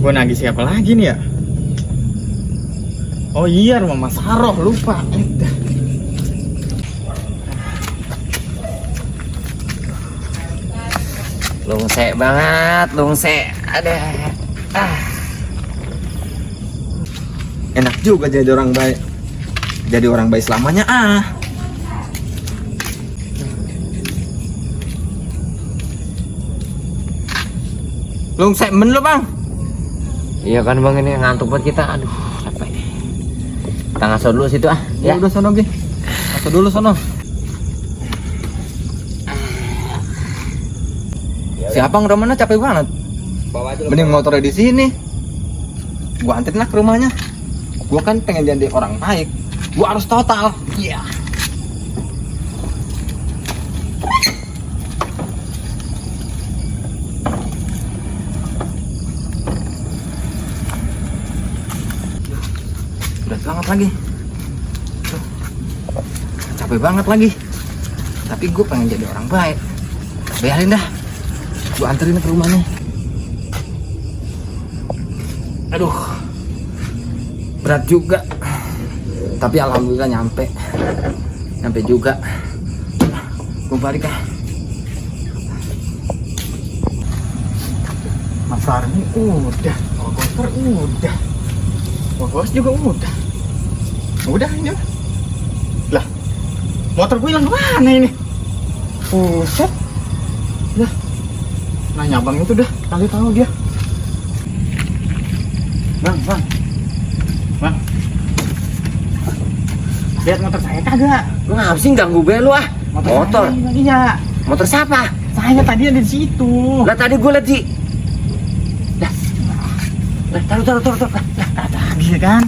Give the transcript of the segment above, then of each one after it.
Gue nagih siapa lagi nih ya? Oh iya, rumah Mas Saroh, lupa. Lungsek banget, lungsek. Ada. Enak juga jadi orang baik. Jadi orang baik selamanya Lungsek men lo bang. Iya kan bang, ini ngantuk buat kita. Aduh, capek. Kita ngaso dulu situ Ya udah sono Gi. Ngaso dulu sono. Siapa ngerem mana capek banget. Bawa aja. Mending motornya di sini. Gua anterin lah ke rumahnya. Gua kan pengen jadi orang baik. Gua harus total. Iya. Berat banget lagi. Tuh. Capek banget lagi. Tapi gue pengen jadi orang baik. Biarin dah. Gue anterin ke rumahnya. Aduh. Berat juga. Tapi alhamdulillah nyampe. Nyampe juga. Gue balik ah. Mas Arni udah. Motor udah. Bos juga udah. Udah ini. Lah. Motor gue hilang kemana ini? Buset. Lah. Nanya abang itu dah, kali tahu dia. Bang. Lihat motor saya kagak? Lu ngapa sih ganggu gue lu Motor. Iya. Motor siapa? Saya tadi ada di situ. Lah tadi gue liat di. Lah, taruh. Tadi kan?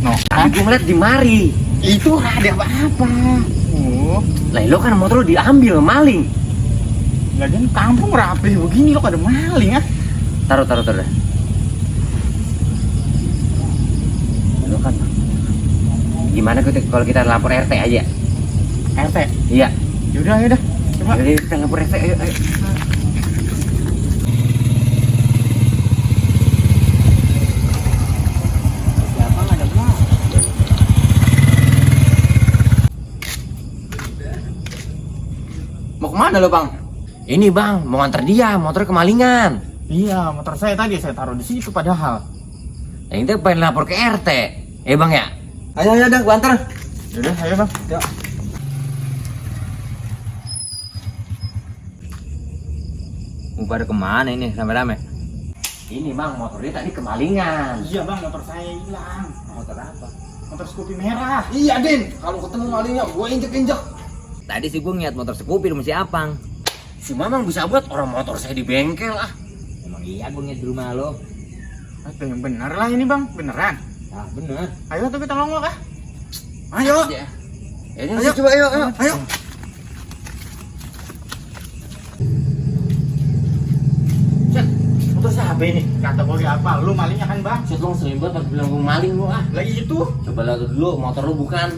No, Tadi gue ngeliat di mari. itu ada apa-apa. Oh, Lah lo kan motor lu diambil maling. lagian kampung rapi begini lo ada maling ah. Taruh dah. Lo kan. Gimana kalau kita lapor RT aja? RT. Iya. Yaudah. Coba. Jadi kita lapor RT, ayo. Mau kemana lo bang? Ini bang, mau nganter dia, motor kemalingan. Iya, motor saya tadi saya taruh di situ padahal. Nah, ini pengen lapor ke RT. Bang ya? Ayo dah, gua antar. Yaudah, ayo bang. Yuk. Mau pada kemana ini rame-rame? Ini bang, motor dia tadi kemalingan. Iya bang, motor saya hilang. Motor apa? Motor Scoopy merah. Iya Din, kalau ketemu malingnya gua injek-injek. Tadi sih gue ngeliat motor Scoopy rumah si Apang. Si Mamang bisa buat orang motor saya di bengkel Emang iya gue ngeliat di rumah lo. Itu yang bener lah ini bang, beneran. Nah bener. Ayo tapi tolong lo kah? Ayo. Ya. Ayo coba ayo. Set, motor siapa ini? Kategori apa? Lu malingnya kan bang? Set lo sering banget pas bilang gue maling lo Lagi itu. Coba lihat dulu motor lo bukan.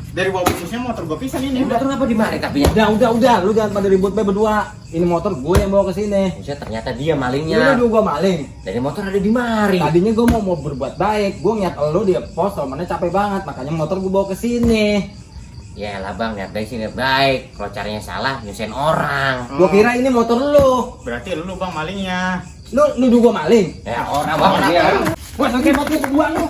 Dari bawah busnya motor gua pisan ini. Motor apa di mari tapi ya? Udah, lu jangan pada ribut berdua. Ini motor gue yang bawa ke sini. Buset, ternyata dia Lu malingnya. nuduh gue maling. Dari motor ada di mari. Tadinya gue mau berbuat baik. Gue ngeliat lu dia pos, mana capek banget. Makanya motor gue bawa ke sini. Ya lah bang, niat baik sih niat baik. Kalau caranya salah, nyusahin orang. Gue kira ini motor lu. Berarti lu bang malingnya. Lu nuduh gue maling. Ya orang bang dia. Wah, sakit motor gua lu.